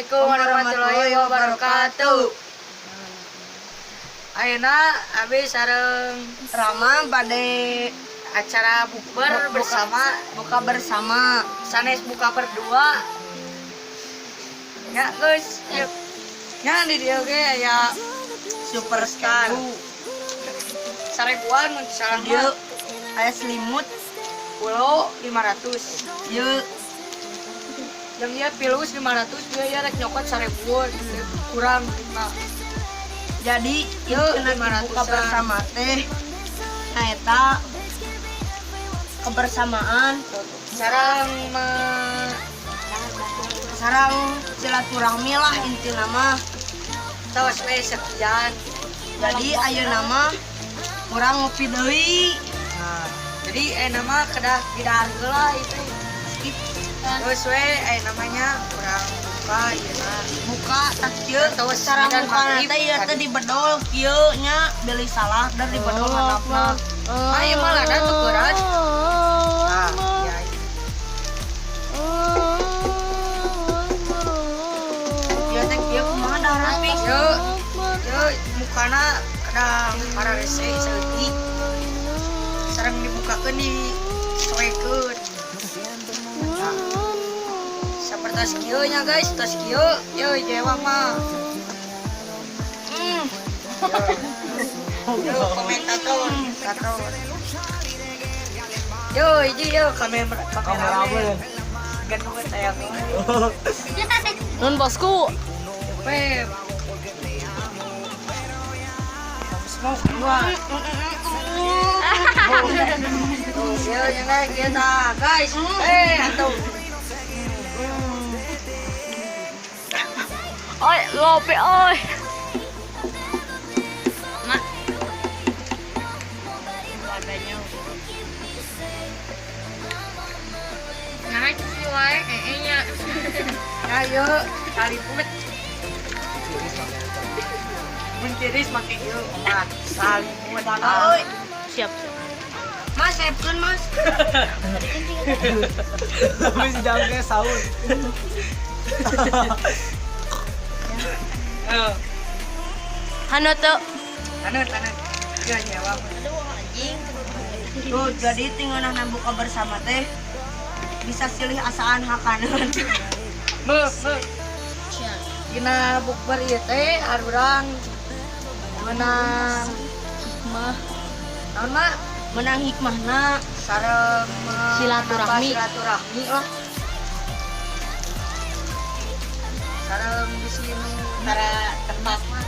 Assalamualaikum warahmatullahi wabarakatuh. Ayeuna abi sareng Rama bade acara bukber bersama, buka bersama. Sanes buka berdua. Ya guys, yuk. Ya di dieu ge aya superstar. 1000-an mun salah Ieu mah. Aya selimut. Pulau 500. Ieu. Yang dia pilus 500, dia ya rek nyokot 1000-an kurang 5. Jadi Ieu ieu buka 500-an. Bersama teh nah eta kebersamaan sareng sareng silaturahmi lah intina mah. Tos we sekian. Jadi ayeuna mah urang ngopi deui. Nah, jadi nama kedah tidak heula itu. Skip. Terus we namanya kurang buka ieu mah. Buka tak kieu. Terus cara dan buka maghrib teh ieu teh tadi. Dibedol kieu nya, beli salah dan dibedol handapna. Ah, ieu mah lada tukeran. Ah, ya. Ieu teh kieu kumaha dahar pi? Yo, yo mukana kadang para rese saeutik. Sareng dibukakeun di soekeun. Nah, sapertos kieu nya guys, tos kieu, yo jewang mah. Yo komentator, komentator. Yo, hiji yo kamera kameramen. Gantung tayang. Nun bosku. Pep. Smoke dua. Yo, yang naik kita, guys. Eh, atau Oi, ngopi oi. Mak. Wadahnya. Nah, sih wae nya. Ayo, saliput. Mun tiris make ieu omat salimut. Euy, Siap, siap. Mas, siapkeun Mas. Tapi si jangke sahur. Eh, Hano tuh. Anut anut. Yo nyewa. Anjing. Tuh, jadi tinggal buka bersama teh bisa silih asaan hakaneun. Me, me. Dina bukber ieu teh arurang menang Hikmah. Naon mah? Menang hikmahna. Sareng Silaturahmi. Silaturahmi lah. Sareng bisi nu tara tembak mah.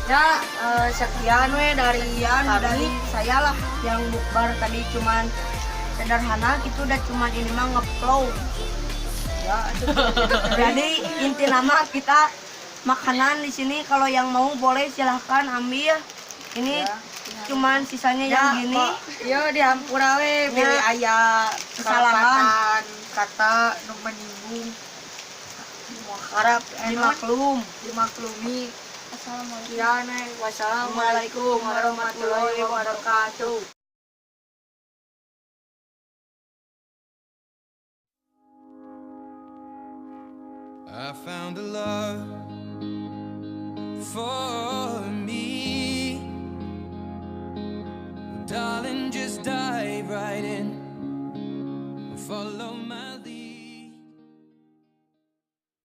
Ya, sekian we dari Sekian kami. Dari saya lah yang bukber tadi cuman sederhana gitu, udah cuman ini mah ngeplow. Ya, itu. Jadi inti nama kita makanan di sini, kalau yang mau boleh silahkan ambil. Ini Ya. cuman sisanya Ya, yang gini. kok. Yo dihampura we bilih Ya. aya Kesalahan. kesalahan kata nu menyinggung. Harap Dimaklum. Dimaklumi. Sekian we. Wassalamualaikum warahmatullahi wabarakatuh. I found a love for me. Darling, just dive right in. Follow my lead.